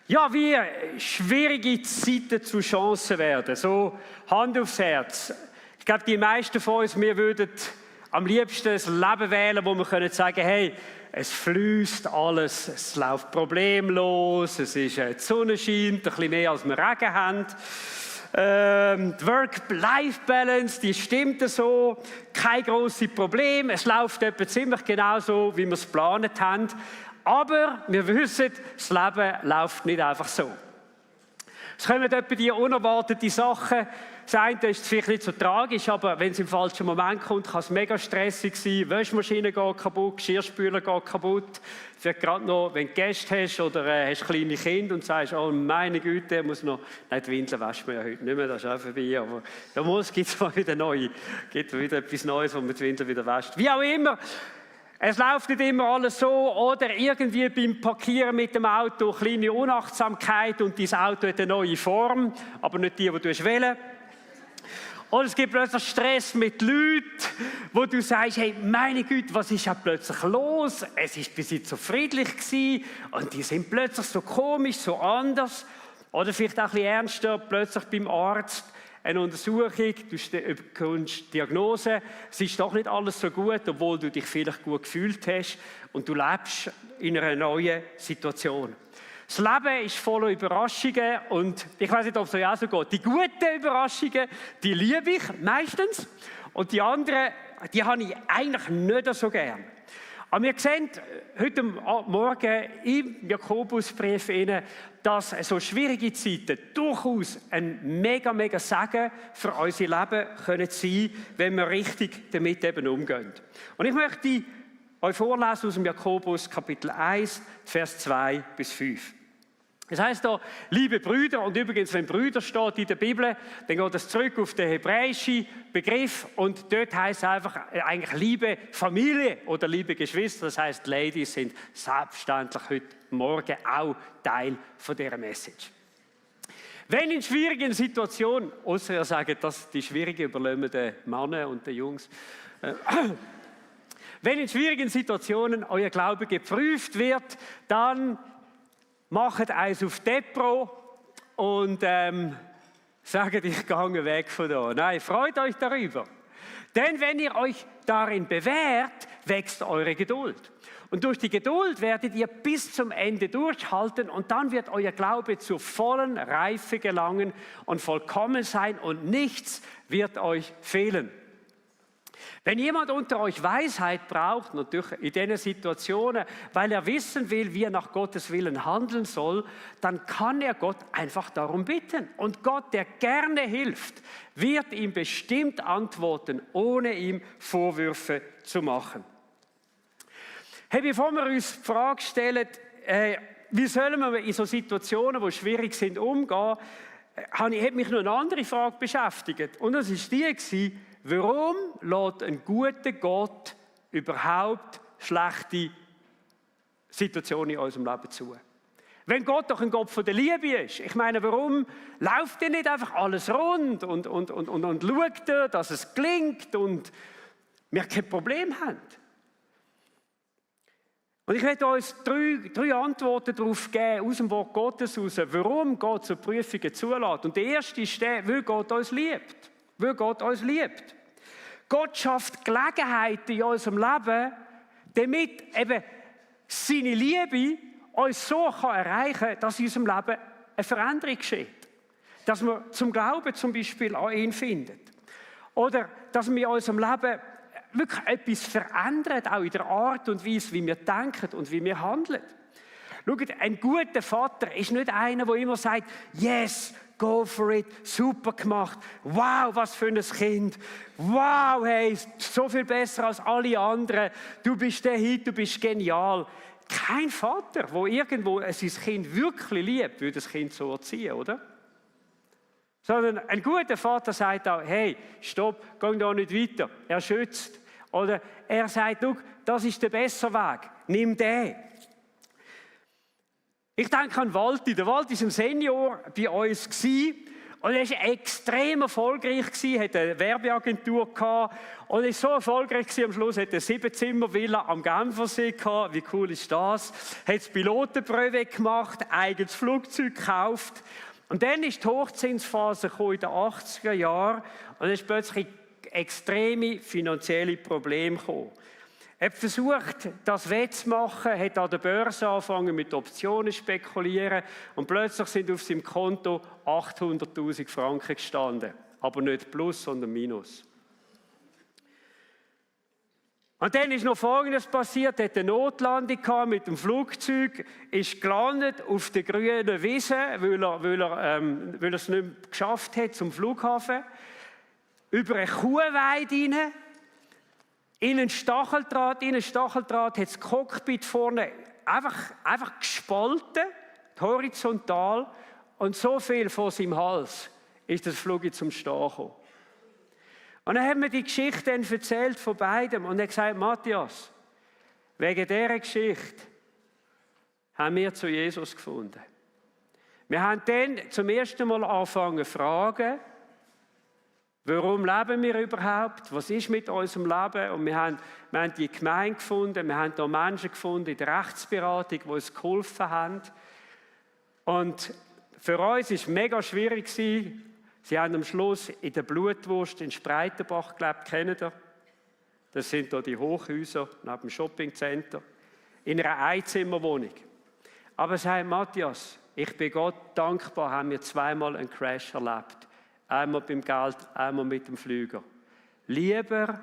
Ja, wie schwierige Zeiten zu Chancen werden. So Hand aufs Herz. Ich glaube, die meisten von uns, wir würden am liebsten ein Leben wählen, wo wir können sagen, hey, es fließt alles, es läuft problemlos, es ist, die Sonne scheint, ein bisschen mehr als wir Regen haben. Die Work-Life-Balance, die stimmt so, kein grosses Problem, es läuft etwa ziemlich genau so, wie wir es geplant haben. Aber wir wissen, das Leben läuft nicht einfach so. Es kommen etwa die unerwarteten Sachen. Das eine ist vielleicht nicht so tragisch, aber wenn es im falschen Moment kommt, kann es mega stressig sein. Waschmaschine geht kaputt, Geschirrspüler geht kaputt. Vielleicht gerade noch, wenn du Gäste hast oder hast kleine Kinder und sagst, oh meine Güte, muss noch... Nein, die Windeln waschen wir ja heute nicht mehr, das ist auch vorbei. Aber da gibt es mal wieder neue. Gibt wieder etwas Neues, wo man die Windeln wieder wäscht. Wie auch immer. Es läuft nicht immer alles so, oder irgendwie beim Parkieren mit dem Auto kleine Unachtsamkeit und dein Auto hat eine neue Form, aber nicht die du wählst. Oder es gibt plötzlich Stress mit Leuten, wo du sagst, hey, meine Güte, was ist ja plötzlich los? Es war bis jetzt so friedlich gewesen und die sind plötzlich so komisch, so anders. Oder vielleicht auch ein bisschen ernster, plötzlich beim Arzt. Eine Untersuchung, du bekommst Diagnose, es ist doch nicht alles so gut, obwohl du dich vielleicht gut gefühlt hast und du lebst in einer neuen Situation. Das Leben ist voller Überraschungen und ich weiß nicht, ob es euch auch so geht. Die guten Überraschungen, die liebe ich meistens und die anderen, die habe ich eigentlich nicht so gern. Aber wir sehen heute Morgen im Jakobusbrief, dass so schwierige Zeiten durchaus ein mega Segen für unser Leben können sein, wenn wir richtig damit eben umgehen. Und ich möchte euch vorlesen aus dem Jakobus Kapitel 1, Vers 2 bis 5. Es heißt da, liebe Brüder, und übrigens, wenn Brüder steht in der Bibel, dann geht es zurück auf den hebräischen Begriff und dort heißt es einfach eigentlich liebe Familie oder liebe Geschwister. Das heißt, Ladies sind selbstverständlich heute Morgen auch Teil von dieser Message. Wenn in schwierigen Situationen, außer ihr sagt, dass die schwierigen überlassen den Männern und den Jungs, wenn in schwierigen Situationen euer Glaube geprüft wird, dann macht eins auf Depro und sagt, ich gehe weg von da. Nein, freut euch darüber. Denn wenn ihr euch darin bewährt, wächst eure Geduld. Und durch die Geduld werdet ihr bis zum Ende durchhalten und dann wird euer Glaube zur vollen Reife gelangen und vollkommen sein und nichts wird euch fehlen. Wenn jemand unter euch Weisheit braucht, natürlich in diesen Situationen, weil er wissen will, wie er nach Gottes Willen handeln soll, dann kann er Gott einfach darum bitten. Und Gott, der gerne hilft, wird ihm bestimmt antworten, ohne ihm Vorwürfe zu machen. Hey, bevor wir uns die Frage stellen, wie sollen wir in so Situationen, die schwierig sind, umgehen, hat mich noch eine andere Frage beschäftigt. Und das war die, warum lässt ein guter Gott überhaupt schlechte Situationen in unserem Leben zu? Wenn Gott doch ein Gott von der Liebe ist. Ich meine, warum läuft denn nicht einfach alles rund und schaut er, dass es gelingt und wir kein Problem haben? Und ich werde uns drei Antworten darauf geben, aus dem Wort Gottes heraus, warum Gott so Prüfungen zulässt. Und der erste ist der, weil Gott uns liebt. Weil Gott uns liebt. Gott schafft Gelegenheiten in unserem Leben, damit eben seine Liebe uns so erreichen kann, dass in unserem Leben eine Veränderung geschieht. Dass wir zum Glauben zum Beispiel an ihn finden. Oder dass wir in unserem Leben wirklich etwas verändern, auch in der Art und Weise, wie wir denken und wie wir handeln. Schaut, ein guter Vater ist nicht einer, der immer sagt, yes, go for it, super gemacht, wow, was für ein Kind, wow, hey, so viel besser als alle anderen, du bist der Hit, du bist genial. Kein Vater, der irgendwo sein Kind wirklich liebt, würde das Kind so erziehen, oder? Sondern ein guter Vater sagt auch, hey, stopp, geh da nicht weiter, er schützt. Oder er sagt, schau, das ist der bessere Weg, nimm den. Ich denke an Walti. Der Walti war ein Senior bei uns Und er war extrem erfolgreich, hatte eine Werbeagentur gehabt und ist so erfolgreich gewesen, am Schluss hatte er 7-Zimmer-Villa am Genfersee gehabt. Wie cool ist das? Hat das Pilotenprüfung gemacht, eigenes Flugzeug gekauft. Und dann ist die Hochzinsphase in den 80er Jahren und es ist plötzlich extreme finanzielle Probleme gekommen. Er hat versucht, das wettzumachen, hat an der Börse angefangen mit Optionen zu spekulieren und plötzlich sind auf seinem Konto 800'000 Franken gestanden. Aber nicht plus, sondern minus. Und dann ist noch Folgendes passiert, er hatte eine Notlandung mit dem Flugzeug, ist gelandet auf der grünen Wiese, weil er es nicht mehr geschafft hat zum Flughafen, über eine Kuhweide rein, in einen Stacheldraht, hat das Cockpit vorne einfach gespalten, horizontal, und so viel vor seinem Hals ist das Flugzeug zum Stehen gekommen. Und dann hat mir die Geschichte dann erzählt von beidem und er hat gesagt, Matthias, wegen dieser Geschichte haben wir zu Jesus gefunden. Wir haben dann zum ersten Mal angefangen zu fragen, warum leben wir überhaupt? Was ist mit unserem Leben? Und wir haben die Gemeinde gefunden, wir haben da Menschen gefunden in der Rechtsberatung, die uns geholfen haben. Und für uns war es mega schwierig. Sie haben am Schluss in der Blutwurst in Spreitenbach gelebt, kennt ihr? Das sind da die Hochhäuser neben dem Shoppingcenter, in einer Einzimmerwohnung. Aber sagt Matthias, ich bin Gott dankbar, haben wir zweimal einen Crash erlebt. Einmal beim Geld, einmal mit dem Flüger. Lieber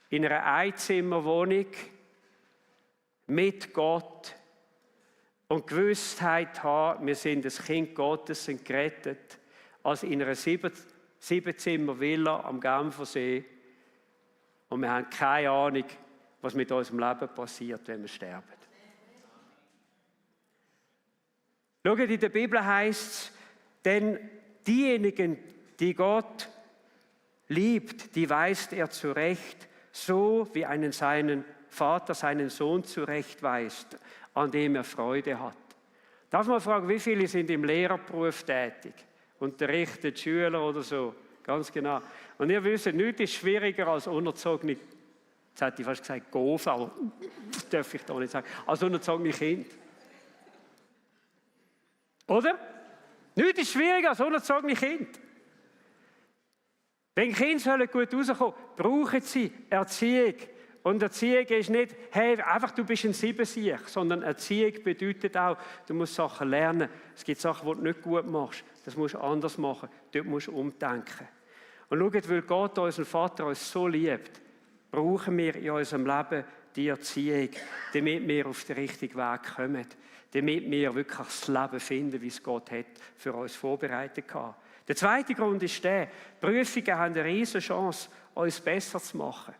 in einer Einzimmerwohnung mit Gott und Gewissheit haben, wir sind ein Kind Gottes, sind gerettet, als in einer 7-Zimmer-Villa am Genfersee und wir haben keine Ahnung, was mit unserem Leben passiert, wenn wir sterben. Schaut, in der Bibel heißt es, denn diejenigen, die Gott liebt, die weist er zurecht, so wie seinen Vater seinen Sohn zurechtweist, an dem er Freude hat. Darf man fragen, wie viele sind im Lehrerberuf tätig? Unterrichten Schüler oder so? Ganz genau. Und ihr wisst, nichts ist schwieriger als unerzogene, jetzt hätte ich fast gesagt Gof, aber das darf ich da nicht sagen, als unerzogene Kind. Oder? Nichts ist schwieriger als unerzogene Kind. Wenn Kinder gut rauskommen, brauchen sie Erziehung. Und Erziehung ist nicht, hey, einfach du bist ein Siebensieg, sondern Erziehung bedeutet auch, du musst Sachen lernen. Es gibt Sachen, die du nicht gut machst. Das musst du anders machen. Dort musst du umdenken. Und schaut, weil Gott, unser Vater, uns so liebt, brauchen wir in unserem Leben die Erziehung, damit wir auf den richtigen Weg kommen. Damit wir wirklich das Leben finden, wie es Gott hat für uns vorbereitet hat. Der zweite Grund ist der, Prüfungen haben eine riesige Chance, uns besser zu machen.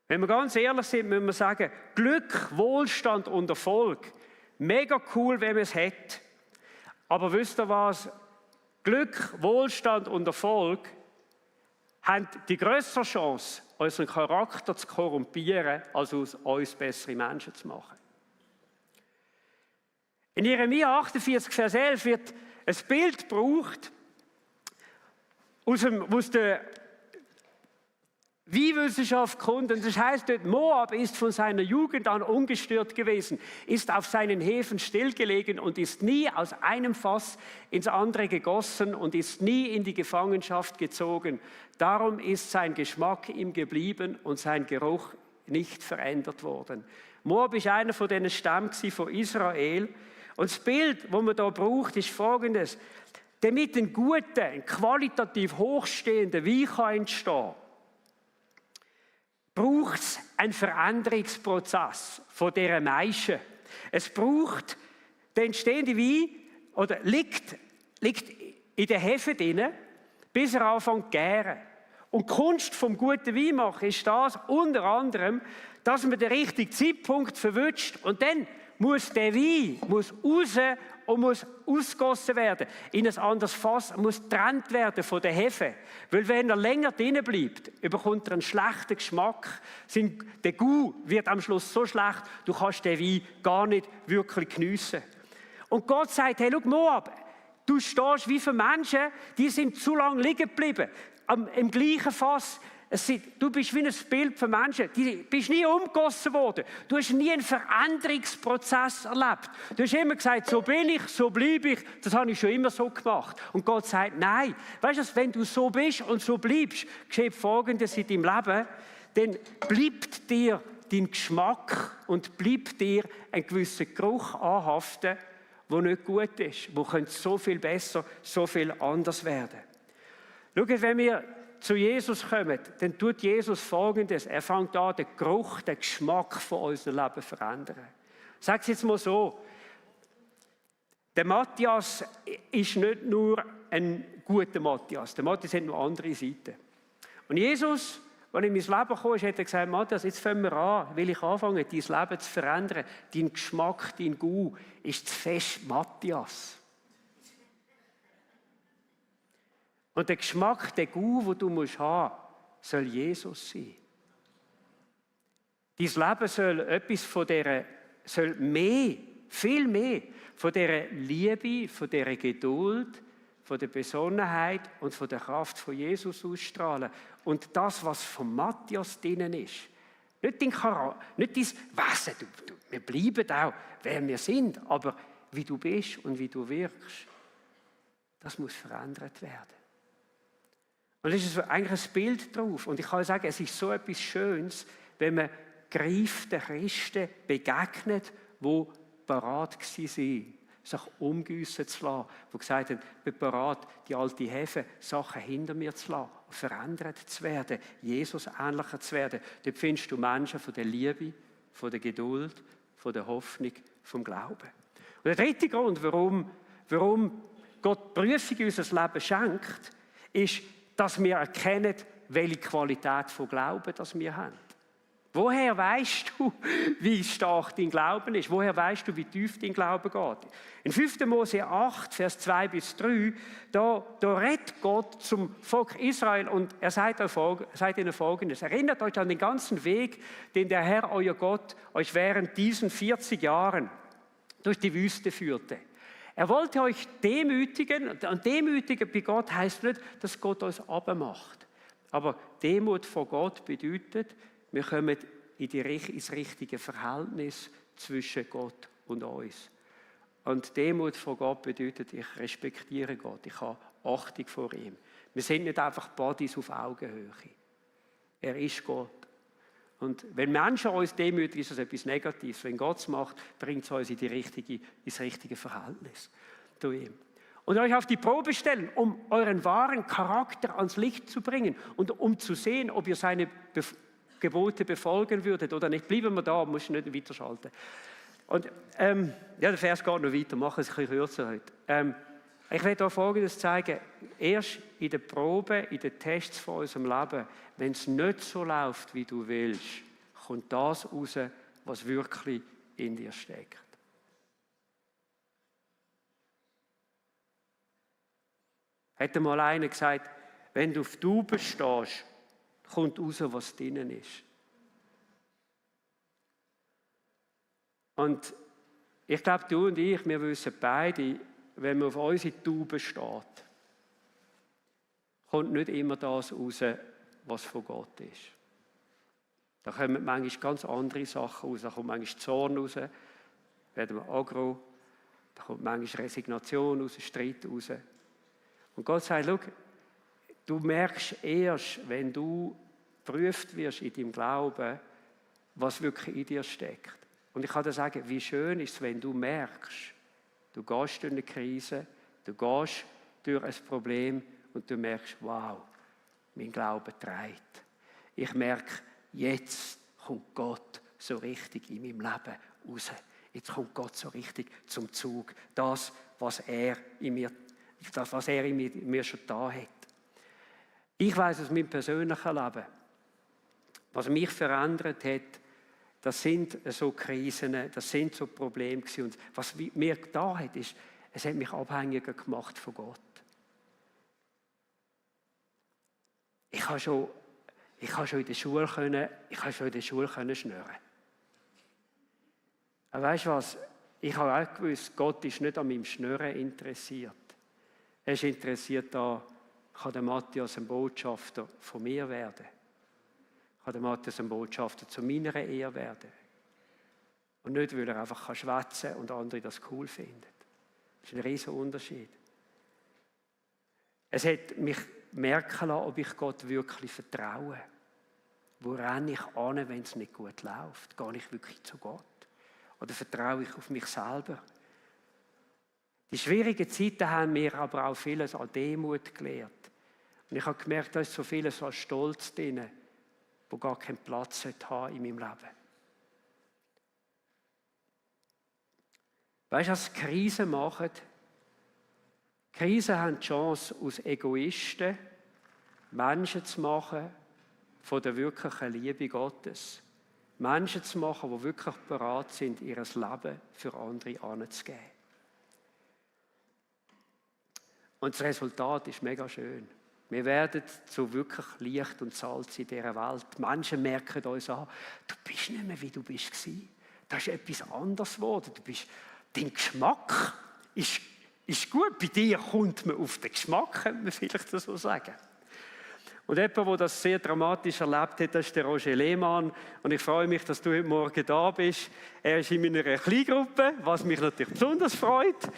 Wenn wir ganz ehrlich sind, müssen wir sagen, Glück, Wohlstand und Erfolg, mega cool, wenn man es hat. Aber wisst ihr was? Glück, Wohlstand und Erfolg haben die größere Chance, unseren Charakter zu korrumpieren, als aus uns bessere Menschen zu machen. In Jeremia 48, Vers 11 wird ein Bild gebraucht aus der Viehwissenschaft kommt. Und das heißt dort, Moab ist von seiner Jugend an ungestört gewesen, ist auf seinen Häfen stillgelegen und ist nie aus einem Fass ins andere gegossen und ist nie in die Gefangenschaft gezogen. Darum ist sein Geschmack ihm geblieben und sein Geruch nicht verändert worden. Moab ist einer von diesen Stämmen von Israel. Und das Bild, das man da braucht, ist folgendes. Damit ein guter, ein qualitativ hochstehender Wein entstehen kann, braucht es einen Veränderungsprozess von dieser Maische. Es braucht, der entstehende Wein oder liegt in der Hefe drin, bis er anfängt zu gären. Und die Kunst vom guten Weinmachen ist das, unter anderem, dass man den richtigen Zeitpunkt verwünscht und dann muss der Wein raus und muss ausgegossen werden. In ein anderes Fass muss getrennt werden von der Hefe. Weil wenn er länger drinnen bleibt, bekommt er einen schlechten Geschmack. Der Gau wird am Schluss so schlecht, du kannst den Wein gar nicht wirklich geniessen. Und Gott sagt, hey, schau Moab, Du stehst wie für Menschen, die sind zu lange liegen geblieben. Im gleichen Fass. Du bist wie ein Bild für Menschen. Du bist nie umgegossen worden. Du hast nie einen Veränderungsprozess erlebt. Du hast immer gesagt, so bin ich, so bleibe ich. Das habe ich schon immer so gemacht. Und Gott sagt, nein. Weißt du, wenn du so bist und so bleibst, geschieht Folgendes in deinem Leben. Dann bleibt dir dein Geschmack und bleibt dir ein gewisser Geruch anhaften, der nicht gut ist. Wo könnte so viel besser, so viel anders werden. Schau, wenn wir zu Jesus kommen, dann tut Jesus Folgendes. Er fängt an, den Geruch, den Geschmack von unserem Leben zu verändern. Ich sage es jetzt mal so. Der Matthias ist nicht nur ein guter Matthias. Der Matthias hat noch andere Seiten. Und Jesus, als er in mein Leben kam, hat er gesagt, Matthias, jetzt fangen wir an, will ich anfangen, dein Leben zu verändern. Dein Geschmack, dein Gau ist zu fest Matthias. Und der Geschmack, der Gau, den du haben musst, soll Jesus sein. Dein Leben soll etwas von dieser, soll mehr, viel mehr von dieser Liebe, von dieser Geduld, von der Besonnenheit und von der Kraft von Jesus ausstrahlen. Und das, was von Matthias drinnen ist, nicht dein Charakter, nicht dein Wesen, wir bleiben auch, wer wir sind, aber wie du bist und wie du wirkst, das muss verändert werden. Und das ist eigentlich ein Bild drauf. Und ich kann sagen, es ist so etwas Schönes, wenn man gereiften Christen begegnet, die bereit waren, sich umgießen zu lassen, die gesagt haben, ich bin bereit, die alte Hefe, Sachen hinter mir zu lassen, verändert zu werden, Jesus ähnlicher zu werden. Dort findest du Menschen von der Liebe, von der Geduld, von der Hoffnung, vom Glauben. Und der dritte Grund, warum Gott Prüfung in unser Leben schenkt, ist, dass wir erkennen, welche Qualität von Glauben das wir haben. Woher weißt du, wie stark dein Glauben ist? Woher weißt du, wie tief dein Glauben geht? In 5. Mose 8, Vers 2 bis 3, da redet Gott zum Volk Israel und er sagt ihnen Folgendes. Erinnert euch an den ganzen Weg, den der Herr, euer Gott, euch während diesen 40 Jahren durch die Wüste führte. Er wollte euch demütigen, und demütigen bei Gott heisst nicht, dass Gott uns abmacht. Aber Demut vor Gott bedeutet, wir kommen ins richtige Verhältnis zwischen Gott und uns. Und Demut vor Gott bedeutet, ich respektiere Gott, ich habe Achtung vor ihm. Wir sind nicht einfach Buddies auf Augenhöhe. Er ist Gott. Und wenn Menschen uns demütigen, ist das etwas Negatives. Wenn Gott es macht, bringt es uns ins richtige Verhältnis zu ihm. Und euch auf die Probe stellen, um euren wahren Charakter ans Licht zu bringen und um zu sehen, ob ihr seine Gebote befolgen würdet oder nicht. Bleiben wir da, musst du nicht weiterschalten. Und der Vers geht noch weiter, machen es ein bisschen kürzer heute. Ich werde euch Folgendes zeigen. Erst in der Probe, in den Tests von unserem Leben, wenn es nicht so läuft, wie du willst, kommt das raus, was wirklich in dir steckt. Hätte mal einer gesagt, wenn du auf Tauben stehst, kommt raus, was drinnen ist. Und ich glaube, du und ich, wir wissen beide, wenn man auf unsere Taube steht, kommt nicht immer das raus, was von Gott ist. Da kommen manchmal ganz andere Sachen raus. Da kommt manchmal Zorn raus, werden wir aggro. Da kommt manchmal Resignation raus, Streit raus. Und Gott sagt, schau, du merkst erst, wenn du geprüft wirst in deinem Glauben, was wirklich in dir steckt. Und ich kann dir sagen, wie schön ist es, wenn du merkst, du gehst durch eine Krise, du gehst durch ein Problem und du merkst, wow, mein Glaube trägt. Ich merke, jetzt kommt Gott so richtig in meinem Leben raus. Jetzt kommt Gott so richtig zum Zug. Das, was er in mir schon da hat. Ich weiss aus meinem persönlichen Leben, was mich verändert hat, das sind so Krisen, das sind so Probleme gewesen. Und was mir da hat, ist, es hat mich abhängiger gemacht von Gott. Ich habe schon in der Schule schnüren. Aber weißt du was? Ich habe auch gewusst, Gott ist nicht an meinem Schnüren interessiert. Er ist interessiert daran, kann der Matthias ein Botschafter von mir werden? Kann der Matthias ein Botschafter zu meiner Ehe werden? Und nicht, weil er einfach schwätzen kann und andere das cool finden. Das ist ein riesiger Unterschied. Es hat mich merken lassen, ob ich Gott wirklich vertraue. Wo renne ich an, wenn es nicht gut läuft? Gehe ich wirklich zu Gott? Oder vertraue ich auf mich selber? Die schwierigen Zeiten haben mir aber auch vieles an Demut gelehrt. Und ich habe gemerkt, da ist so vieles an Stolz drin, wo gar keinen Platz hat in meinem Leben. Weißt du, was Krisen machen? Krisen haben die Chance, aus Egoisten Menschen zu machen von der wirklichen Liebe Gottes. Menschen zu machen, die wirklich bereit sind, ihr Leben für andere anzugeben. Und das Resultat ist mega schön. Wir werden zu wirklich Licht und Salz in dieser Welt. Die Menschen merken uns an, du bist nicht mehr, wie du bist. Da ist etwas anderes geworden. Dein Geschmack ist gut. Bei dir kommt man auf den Geschmack, könnte man vielleicht so sagen. Und jemand, der das sehr dramatisch erlebt hat, das ist der Roger Lehmann. Und ich freue mich, dass du heute Morgen da bist. Er ist in meiner Kleingruppe, was mich natürlich besonders freut.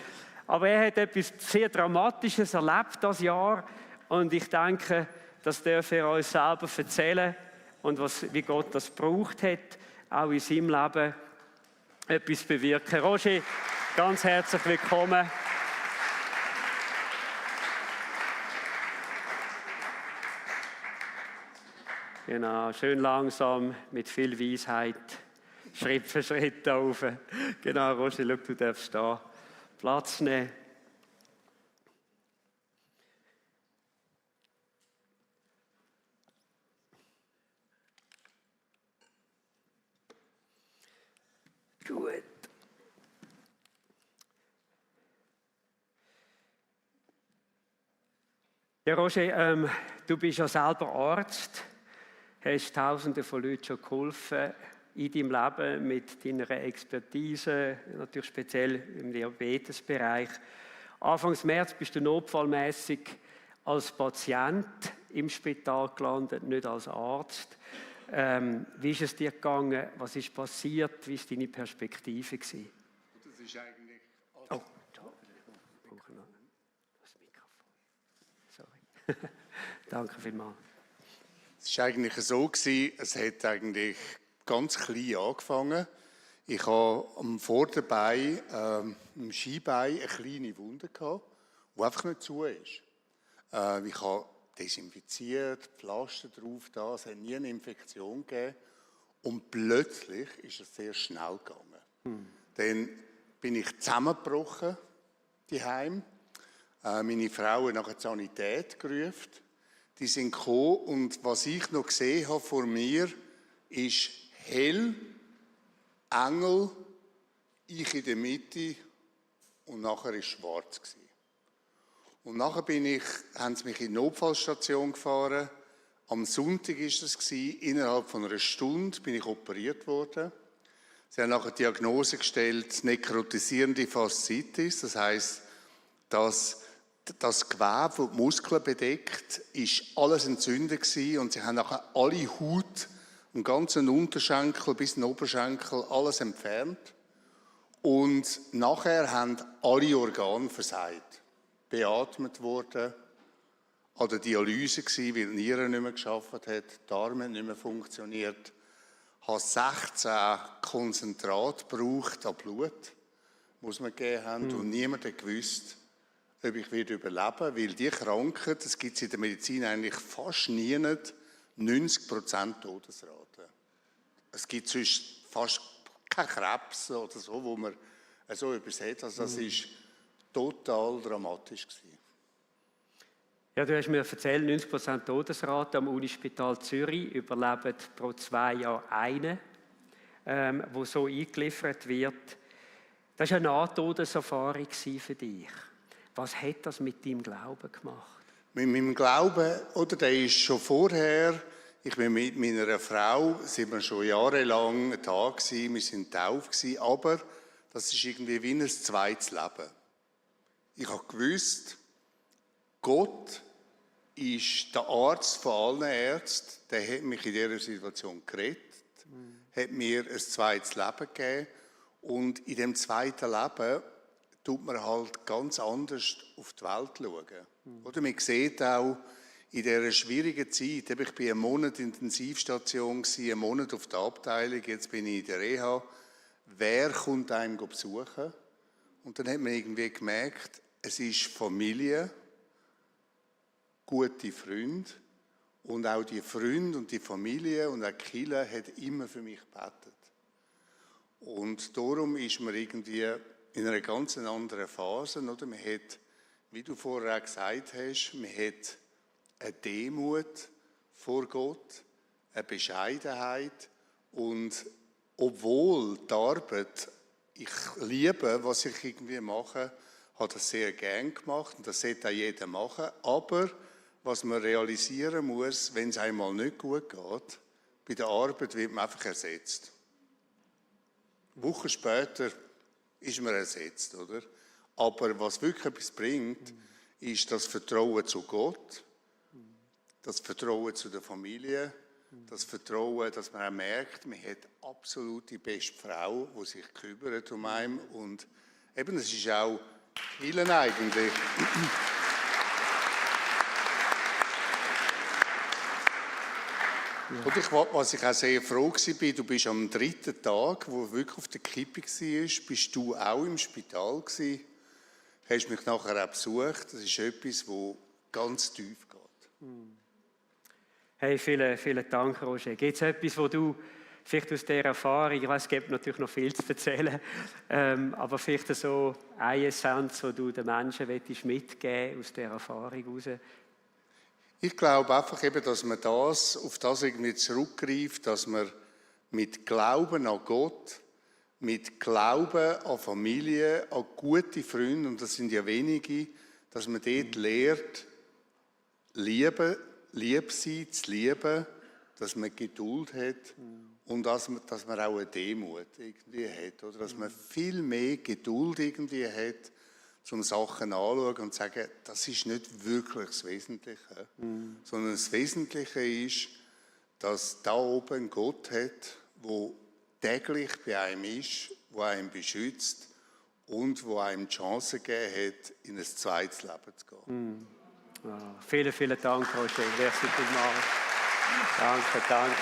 Aber er hat etwas sehr Dramatisches erlebt das Jahr. Und ich denke, das darf er uns selber erzählen. Und wie Gott das gebraucht hat, auch in seinem Leben etwas bewirken. Roger, ganz herzlich willkommen. Genau, schön langsam, mit viel Weisheit, Schritt für Schritt da rauf. Genau, Roger, schau, du darfst da Platz nehmen. Gut. Ja, Roger, du bist ja selber Arzt, hast Tausende von Leuten schon geholfen in deinem Leben mit deiner Expertise, natürlich speziell im Diabetesbereich. Anfang März bist du notfallmäßig als Patient im Spital gelandet, nicht als Arzt. Wie ist es dir gegangen? Was ist passiert? Wie war deine Perspektive? Das ist eigentlich... Oh, ich brauche noch das Mikrofon. Sorry. Danke vielmals. Es war eigentlich so, es hat eigentlich ganz klein angefangen. Ich hatte am Vorderbein, im Skibein, eine kleine Wunde gehabt, die einfach nicht zu ist. Ich habe desinfiziert, Pflaster drauf, es hat nie eine Infektion gegeben. Und plötzlich ist es sehr schnell gegangen. Dann bin ich zusammengebrochen, daheim. Meine Frau hat nachher die Sanität gerufen. Die sind gekommen und was ich noch gesehen habe vor mir, ist hell, Engel, ich in der Mitte und nachher war es schwarz. Und nachher haben sie mich in die Notfallstation gefahren. Am Sonntag war das. Innerhalb von einer Stunde bin ich operiert worden. Sie haben nachher die Diagnose gestellt, nekrotisierende Fasziitis. Das heisst, dass das Gewebe, das die Muskeln bedeckt, ist alles entzündet gewesen. Und sie haben nachher alle Haut, den ganzen Unterschenkel bis den Oberschenkel, alles entfernt. Und nachher haben alle Organe versagt. Beatmet worden, an der Dialyse gewesen, weil die Niere nicht mehr gearbeitet hat, die Darme nicht mehr funktioniert. Ich habe 16 Konzentrate gebraucht an Blut, muss man gegeben haben, und niemand hat gewusst, ob ich überleben werde, weil die Krankheit, das gibt es in der Medizin eigentlich fast nie, 90% Todesrate. Es gibt sonst fast keinen Krebs oder so, wo man so übersetzt. Also das ist total dramatisch gewesen. Ja, du hast mir erzählt, 90% Todesrate am Unispital Zürich überleben pro 2 Jahre einen, wo so eingeliefert wird. Das war eine Nahtodeserfahrung für dich. Was hat das mit deinem Glauben gemacht? Mit meinem Glauben, oder der ist schon vorher, ich bin mit meiner Frau, sind wir schon jahrelang da gewesen, wir sind getauft gewesen, aber das ist irgendwie wie ein zweites Leben. Ich habe gewusst, Gott ist der Arzt von allen Ärzten, der hat mich in dieser Situation gerettet, hat mir ein zweites Leben gegeben und in dem zweiten Leben tut man halt ganz anders auf die Welt schauen. Oder man sieht auch in dieser schwierigen Zeit, ich war einen Monat Intensivstation, einen Monat auf der Abteilung, jetzt bin ich in der Reha, wer kommt einem besuchen? Und dann hat man irgendwie gemerkt, es ist Familie, gute Freunde und auch die Freunde und die Familie und auch die Kirche hat immer für mich gebetet. Und darum ist man irgendwie in einer ganz anderen Phase. Oder? Man hat, wie du vorher auch gesagt hast, man hat eine Demut vor Gott, eine Bescheidenheit und obwohl die Arbeit, ich liebe, was ich irgendwie mache, habe das sehr gern gemacht und das sollte auch jeder machen, aber was man realisieren muss, wenn es einmal nicht gut geht, bei der Arbeit wird man einfach ersetzt. Wochen später ist man ersetzt, oder? Aber was wirklich etwas bringt, ist das Vertrauen zu Gott, das Vertrauen zu der Familie, das Vertrauen, dass man auch merkt, man hat absolut die beste Frau, die sich kümmert um einen. Und eben, es ist auch vielen eigentlich. Und was ich auch sehr froh war, du bist am 3. Tag, wo wirklich auf der Kippe war, bist du auch im Spital gewesen, hast mich nachher auch besucht. Das ist etwas, das ganz tief geht. Hey, vielen Dank, Roger. Gibt es etwas, wo du vielleicht aus dieser Erfahrung, ich weiß, es gibt natürlich noch viel zu erzählen, aber vielleicht so eine Essenz, die du den Menschen mitgeben aus dieser Erfahrung heraus? Ich glaube einfach eben, dass man auf das irgendwie zurückgreift, dass man mit Glauben an Gott, mit Glauben an Familie, an gute Freunde, und das sind ja wenige, dass man dort lehrt, lieb sein, zu lieben, dass man Geduld hat und dass man auch eine Demut irgendwie hat. Oder dass man viel mehr Geduld irgendwie hat, um Sachen anzuschauen und zu sagen, das ist nicht wirklich das Wesentliche. Sondern das Wesentliche ist, dass da oben ein Gott hat, der täglich bei einem ist, der einen beschützt und der einem die Chance gegeben hat, in ein zweites Leben zu gehen. Vielen Dank, Roger. Merci vielmals. Danke.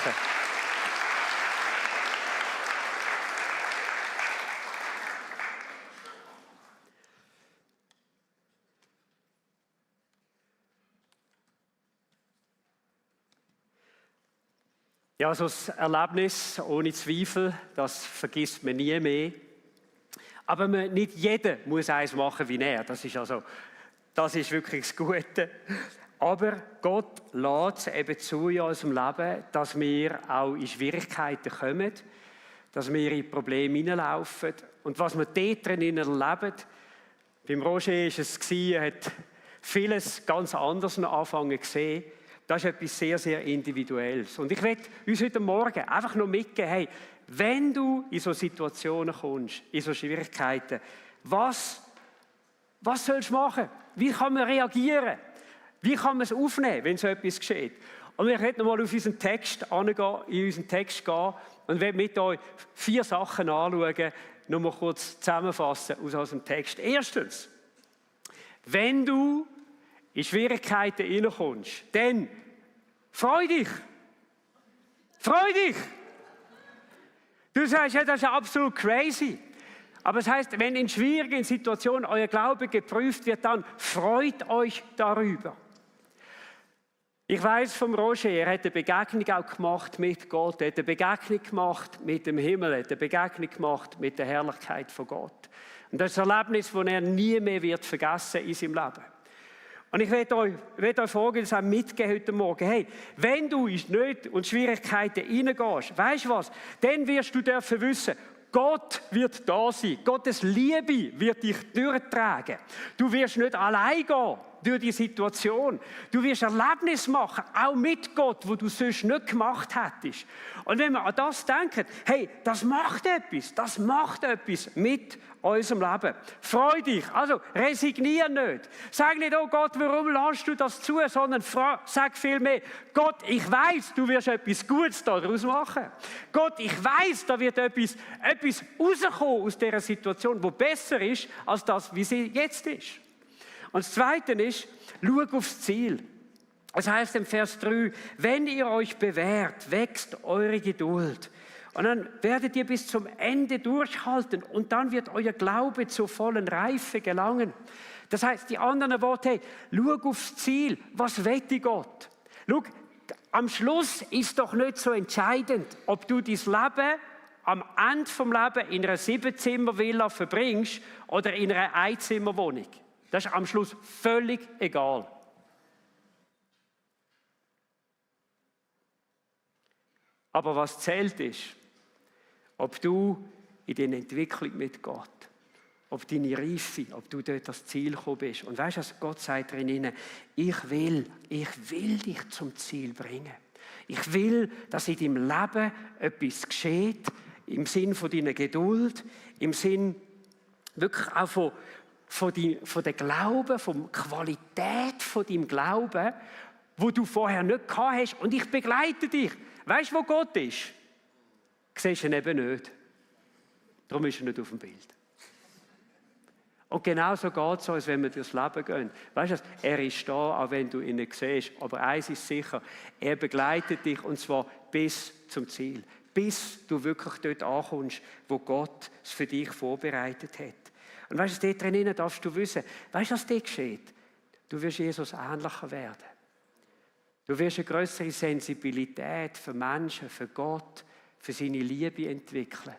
Ja, so ein Erlebnis, ohne Zweifel, das vergisst man nie mehr. Aber nicht jeder muss eins machen wie er. Das ist wirklich das Gute. Aber Gott lässt es eben zu in unserem Leben, dass wir auch in Schwierigkeiten kommen, dass wir in Probleme hineinlaufen. Und was wir dort drin erleben, beim Roger war es, er hat vieles ganz anders noch anfangen zu sehen. Das ist etwas sehr, sehr Individuelles. Und ich möchte uns heute Morgen einfach noch mitgeben, hey, wenn du in so Situationen kommst, in so Schwierigkeiten, was sollst du machen? Wie kann man reagieren? Wie kann man es aufnehmen, wenn so etwas geschieht? Und ich werde nochmal auf unseren Text angehen, in unseren Text gehen und werde mit euch 4 Sachen anschauen, nochmal kurz zusammenfassen aus unserem Text. Erstens, wenn du in Schwierigkeiten hineinkommst, dann freu dich. Freu dich. Du sagst, ja, das ist absolut crazy. Aber es heisst, wenn in schwierigen Situationen euer Glaube geprüft wird, dann freut euch darüber. Ich weiß vom Roger, er hat eine Begegnung auch gemacht mit Gott, er hat eine Begegnung gemacht mit dem Himmel, er hat eine Begegnung gemacht mit der Herrlichkeit von Gott. Und das ist ein Erlebnis, das er nie mehr wird vergessen in seinem Leben. Und ich werde euch Folgendes auch mitgeben heute Morgen. Hey, wenn du in Nöte und Schwierigkeiten hineingehst, weisst du was? Dann wirst du dürfen wissen, Gott wird da sein. Gottes Liebe wird dich durchtragen. Du wirst nicht allein gehen. durch die Situation. Du wirst Erlebnis machen, auch mit Gott, wo du sonst nicht gemacht hättest. Und wenn wir an das denken, hey, das macht etwas mit unserem Leben. Freu dich, also resignier nicht. Sag nicht, oh Gott, warum lässt du das zu, sondern sag vielmehr, Gott, ich weiß, du wirst etwas Gutes daraus machen. Gott, ich weiß, da wird etwas rauskommen aus dieser Situation, wo besser ist, als das, wie sie jetzt ist. Und das Zweite ist, schau aufs Ziel. Es heißt im Vers 3, wenn ihr euch bewährt, wächst eure Geduld. Und dann werdet ihr bis zum Ende durchhalten und dann wird euer Glaube zur vollen Reife gelangen. Das heißt, die anderen Worte, hey, schau aufs Ziel, was wette Gott? Schau, am Schluss ist doch nicht so entscheidend, ob du dein Leben am Ende vom Leben in einer 7-Zimmer-Villa verbringst oder in einer Einzimmerwohnung. Das ist am Schluss völlig egal. Aber was zählt ist, ob du in der Entwicklung mit Gott, ob deine Reife, ob du dort ans Ziel gekommen bist. Und weißt du, was Gott sagt drinnen? Ich will dich zum Ziel bringen. Ich will, dass in deinem Leben etwas geschieht, im Sinn von deiner Geduld, im Sinn wirklich auch von der Glauben, von der Qualität von deinem Glauben, wo du vorher nicht gehabt hast. Und ich begleite dich. Weißt du, wo Gott ist? Siehst du ihn eben nicht. Darum ist er nicht auf dem Bild. Und genau so geht es uns, wenn wir durchs Leben gehen. Weißt du, er ist da, auch wenn du ihn nicht siehst. Aber eins ist sicher, er begleitet dich und zwar bis zum Ziel. Bis du wirklich dort ankommst, wo Gott es für dich vorbereitet hat. Und weißt du, dort drinnen darfst du wissen, weißt du, was dort geschieht? Du wirst Jesus ähnlicher werden. Du wirst eine größere Sensibilität für Menschen, für Gott, für seine Liebe entwickeln.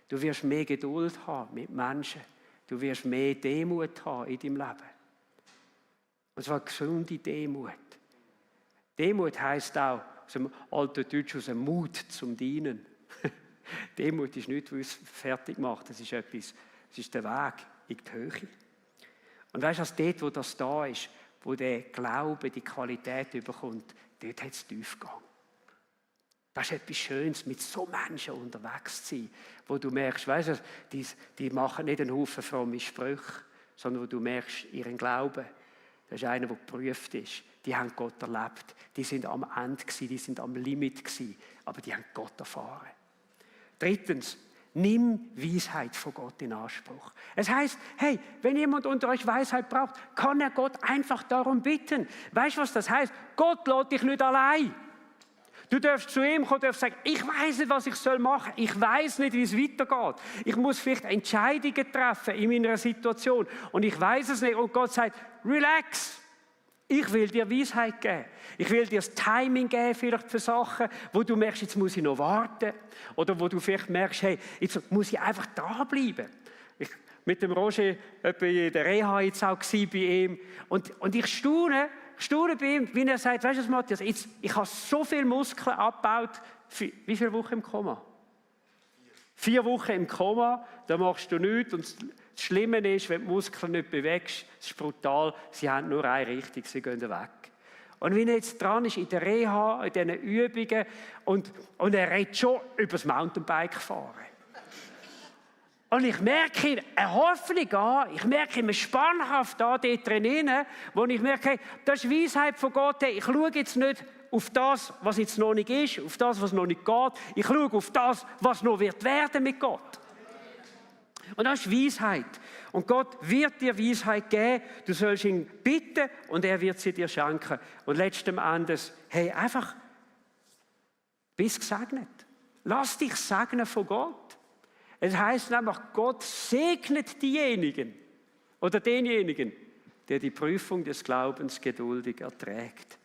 Du wirst mehr Geduld haben mit Menschen. Du wirst mehr Demut haben in deinem Leben. Und zwar gesunde Demut. Demut heisst auch, aus dem alten Deutsch, aus dem Mut zum Dienen. Demut ist nicht, was es fertig macht. Das ist etwas, es ist der Weg in die Höhe. Und weißt du, dass dort, wo das da ist, wo der Glaube die Qualität überkommt, dort hat es Tiefgang. Das ist etwas Schönes, mit so Menschen unterwegs zu sein, wo du merkst, weißt du, die machen nicht einen Haufen fromme Sprüche, sondern wo du merkst, ihren Glauben, das ist einer, der geprüft ist. Die haben Gott erlebt, die sind am Ende gewesen, die sind am Limit gewesen, aber die haben Gott erfahren. Drittens, nimm Weisheit von Gott in Anspruch. Es heißt, hey, wenn jemand unter euch Weisheit braucht, kann er Gott einfach darum bitten. Weißt du, was das heißt? Gott lässt dich nicht allein. Du darfst zu ihm kommen, darfst sagen, ich weiß nicht, was ich machen soll. Ich weiß nicht, wie es weitergeht. Ich muss vielleicht Entscheidungen treffen in meiner Situation. Und ich weiß es nicht. Und Gott sagt, relax. Ich will dir Weisheit geben. Ich will dir das Timing geben, vielleicht für Sachen, wo du merkst, jetzt muss ich noch warten. Oder wo du vielleicht merkst, hey, jetzt muss ich einfach dranbleiben. Mit dem Roger in der Reha jetzt auch bei ihm. Und ich staune bei ihm, wie er sagt, weißt du, Matthias, ich habe so viele Muskeln abgebaut. Wie viele Wochen im Koma? 4 Wochen im Koma, da machst du nichts. Und das Schlimme ist, wenn du die Muskeln nicht bewegst, das ist brutal, sie haben nur eine Richtung, sie gehen weg. Und wenn er jetzt dran ist in der Reha, in diesen Übungen, und er redet schon über das Mountainbike fahren. Und ich merke eine Hoffnung an, ich merke eine Spannhaft an dort drinnen, wo ich merke, hey, das ist Weisheit von Gott. Hey, ich schaue jetzt nicht auf das, was jetzt noch nicht ist, auf das, was noch nicht geht. Ich schaue auf das, was noch wird werden mit Gott. Und das ist Weisheit. Und Gott wird dir Weisheit geben. Du sollst ihn bitten und er wird sie dir schenken. Und letzten Endes, hey, einfach, bist gesegnet. Lass dich segnen von Gott. Es heisst nämlich, Gott segnet diejenigen oder denjenigen, der die Prüfung des Glaubens geduldig erträgt.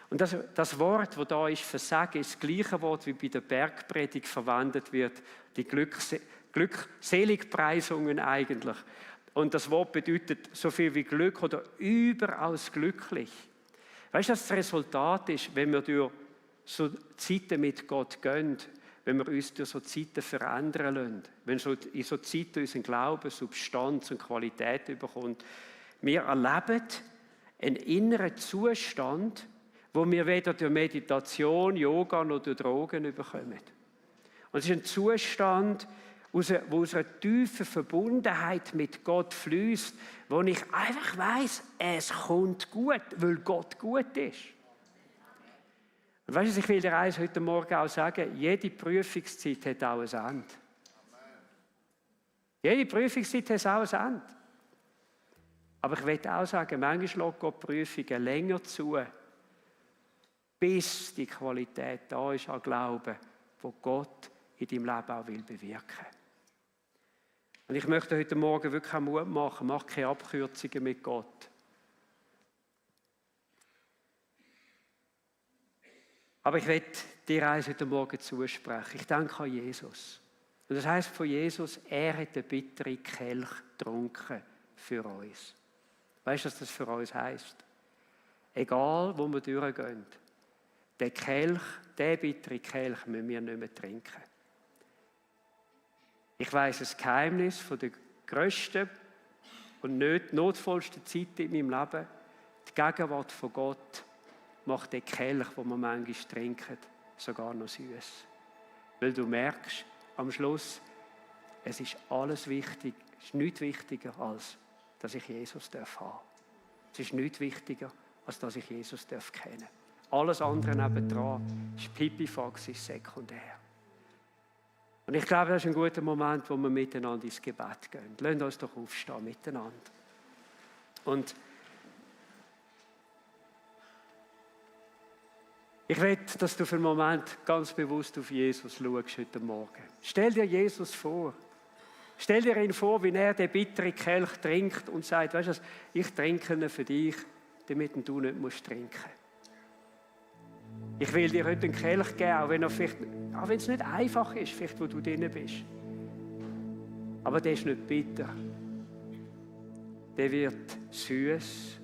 Und das Wort, das da ist, Versagen, ist das gleiche Wort, wie bei der Bergpredigt verwendet wird, die Glückseligpreisungen eigentlich. Und das Wort bedeutet so viel wie Glück oder überaus glücklich. Weißt du, was das Resultat ist, wenn wir durch so Zeiten mit Gott gehen, wenn wir uns durch so Zeiten verändern lassen, wenn in so Zeiten unseren Glauben Substanz und Qualität bekommt. Wir erleben Ein innerer Zustand, wo wir weder durch Meditation, Yoga noch durch Drogen bekommen. Und es ist ein Zustand, wo aus einer tiefen Verbundenheit mit Gott fließt, wo ich einfach weiss, es kommt gut, weil Gott gut ist. Und weißt du, ich will dir eins heute Morgen auch sagen, jede Prüfungszeit hat auch ein Ende. Jede Prüfungszeit hat auch ein Ende. Aber ich will auch sagen, manchmal lässt Gott Prüfungen länger zu, bis die Qualität da ist an Glauben, wo Gott in deinem Leben auch bewirken will. Und ich möchte heute Morgen wirklich auch Mut machen, mach keine Abkürzungen mit Gott. Aber ich will dir eins heute Morgen zusprechen. Ich denke an Jesus. Und das heisst von Jesus, er hat den bitteren Kelch getrunken für uns. Weißt du, was das für uns heisst? Egal, wo wir durchgehen, den Kelch, den bitteren Kelch müssen wir nicht mehr trinken. Ich weiss das Geheimnis von der grössten und notvollsten Zeit in meinem Leben. Die Gegenwart von Gott macht den Kelch, den wir manchmal trinken, sogar noch süß. Weil du merkst, am Schluss, es ist alles wichtig, es ist nichts wichtiger, als dass ich Jesus haben darf. Es ist nichts wichtiger, als dass ich Jesus kennen darf. Alles andere nebendran ist Pipifax, ist sekundär. Und ich glaube, das ist ein guter Moment, wo wir miteinander ins Gebet gehen. Lasst uns doch aufstehen miteinander. Und ich will, dass du für einen Moment ganz bewusst auf Jesus schaust heute Morgen. Stell dir Jesus vor. Stell dir ihn vor, wie er den bitteren Kelch trinkt und sagt, weißt du, ich trinke ihn für dich, damit du nicht trinken musst. Ich will dir heute einen Kelch geben, auch wenn es nicht einfach ist, vielleicht wo du drin bist. Aber der ist nicht bitter. Der wird süß,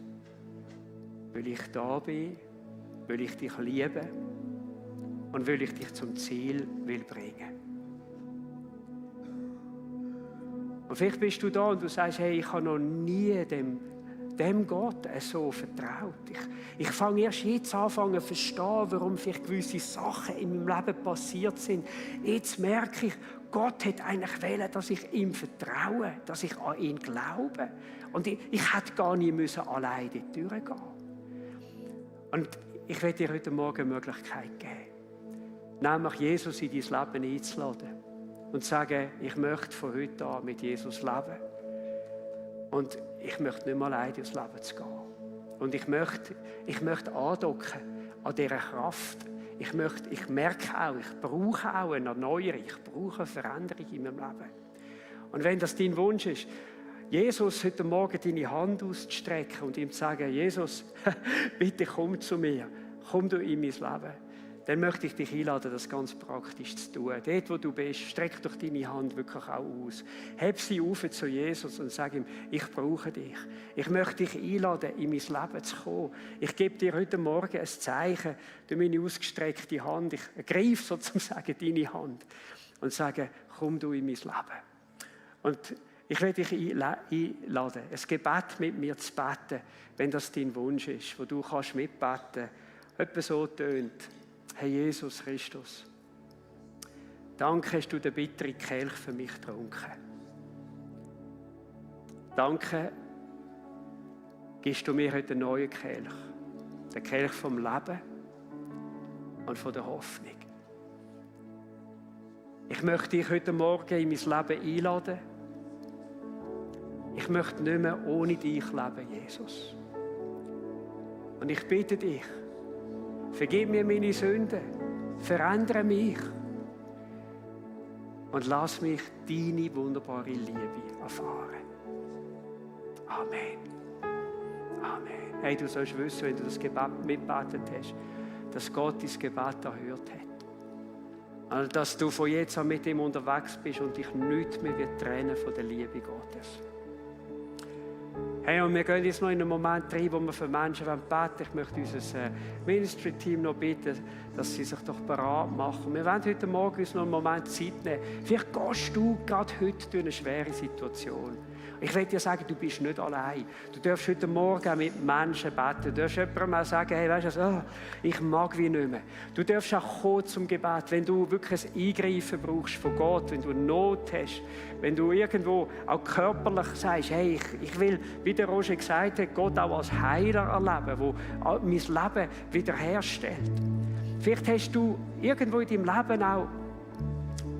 weil ich da bin, weil ich dich liebe und weil ich dich zum Ziel will bringen. Und vielleicht bist du da und du sagst, hey, ich habe noch nie dem Gott so vertraut. Ich fange erst jetzt an zu verstehen, warum vielleicht gewisse Sachen in meinem Leben passiert sind. Jetzt merke ich, Gott hat eigentlich wollen, dass ich ihm vertraue, dass ich an ihn glaube. Und ich hätte gar nie müssen alleine dort durchgehen. Und ich werde dir heute Morgen eine Möglichkeit geben, nämlich Jesus in dein Leben einzuladen und zu sagen, ich möchte von heute an mit Jesus leben. Und ich möchte nicht mehr alleine durchs Leben zu gehen. Und ich möchte andocken an dieser Kraft. Ich merke auch, ich brauche auch eine Erneuerung, ich brauche eine Veränderung in meinem Leben. Und wenn das dein Wunsch ist, Jesus heute Morgen deine Hand auszustrecken und ihm zu sagen, Jesus, bitte komm zu mir, komm du in mein Leben. Dann möchte ich dich einladen, das ganz praktisch zu tun. Dort, wo du bist, streck doch deine Hand wirklich auch aus. Heb sie auf zu Jesus und sag ihm, ich brauche dich. Ich möchte dich einladen, in mein Leben zu kommen. Ich gebe dir heute Morgen ein Zeichen durch meine ausgestreckte Hand. Ich ergreife sozusagen deine Hand und sage, komm du in mein Leben. Und ich will dich einladen, ein Gebet mit mir zu beten, wenn das dein Wunsch ist, wo du kannst mitbeten. Etwa so tönt. Herr Jesus Christus, danke, hast du den bitteren Kelch für mich getrunken. Danke, gibst du mir heute einen neuen Kelch. Den Kelch vom Leben und von der Hoffnung. Ich möchte dich heute Morgen in mein Leben einladen. Ich möchte nicht mehr ohne dich leben, Jesus. Und ich bitte dich, vergib mir meine Sünden, verändere mich und lass mich deine wunderbare Liebe erfahren. Amen. Amen. Hey, du sollst wissen, wenn du das Gebet mitgebetet hast, dass Gott dein Gebet erhört hat. Also, dass du von jetzt an mit ihm unterwegs bist und dich nichts mehr trennen von der Liebe Gottes. Hey, und wir gehen jetzt noch in einen Moment rein, wo wir für Menschen beten wollen. Ich möchte unser Ministry-Team noch bitten, dass sie sich doch bereit machen. Wir wollen heute Morgen uns noch einen Moment Zeit nehmen. Vielleicht gehst du gerade heute durch eine schwere Situation. Ich will dir sagen, du bist nicht allein. Du darfst heute Morgen mit Menschen beten. Du darfst jemandem auch sagen, hey, weißt du, ich mag wie nicht mehr. Du darfst auch kommen zum Gebet, wenn du wirklich ein Eingreifen brauchst von Gott, wenn du Not hast, wenn du irgendwo auch körperlich sagst, hey, ich will, wie der Roger gesagt hat, Gott auch als Heiler erleben, der mein Leben wiederherstellt. Vielleicht hast du irgendwo in deinem Leben auch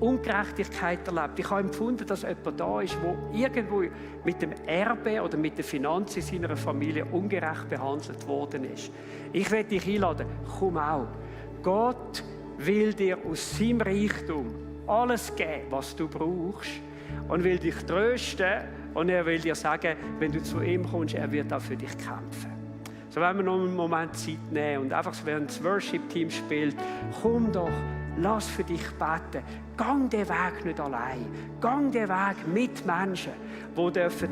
Ungerechtigkeit erlebt. Ich habe empfunden, dass jemand da ist, der irgendwo mit dem Erbe oder mit den Finanzen seiner Familie ungerecht behandelt worden ist. Ich werde dich einladen, komm auch. Gott will dir aus seinem Reichtum alles geben, was du brauchst, und will dich trösten, und er will dir sagen, wenn du zu ihm kommst, er wird auch für dich kämpfen. So wollen wir noch einen Moment Zeit nehmen und einfach, während das Worship-Team spielt, komm doch, lass für dich beten. Gang den Weg nicht allein. Gang den Weg mit Menschen, die dürfen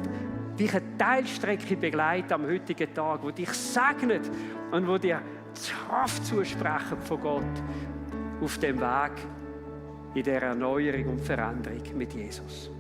dich eine Teilstrecke begleiten am heutigen Tag, die dich segnen und die dir die Kraft zusprechen von Gott auf dem Weg in der Erneuerung und Veränderung mit Jesus.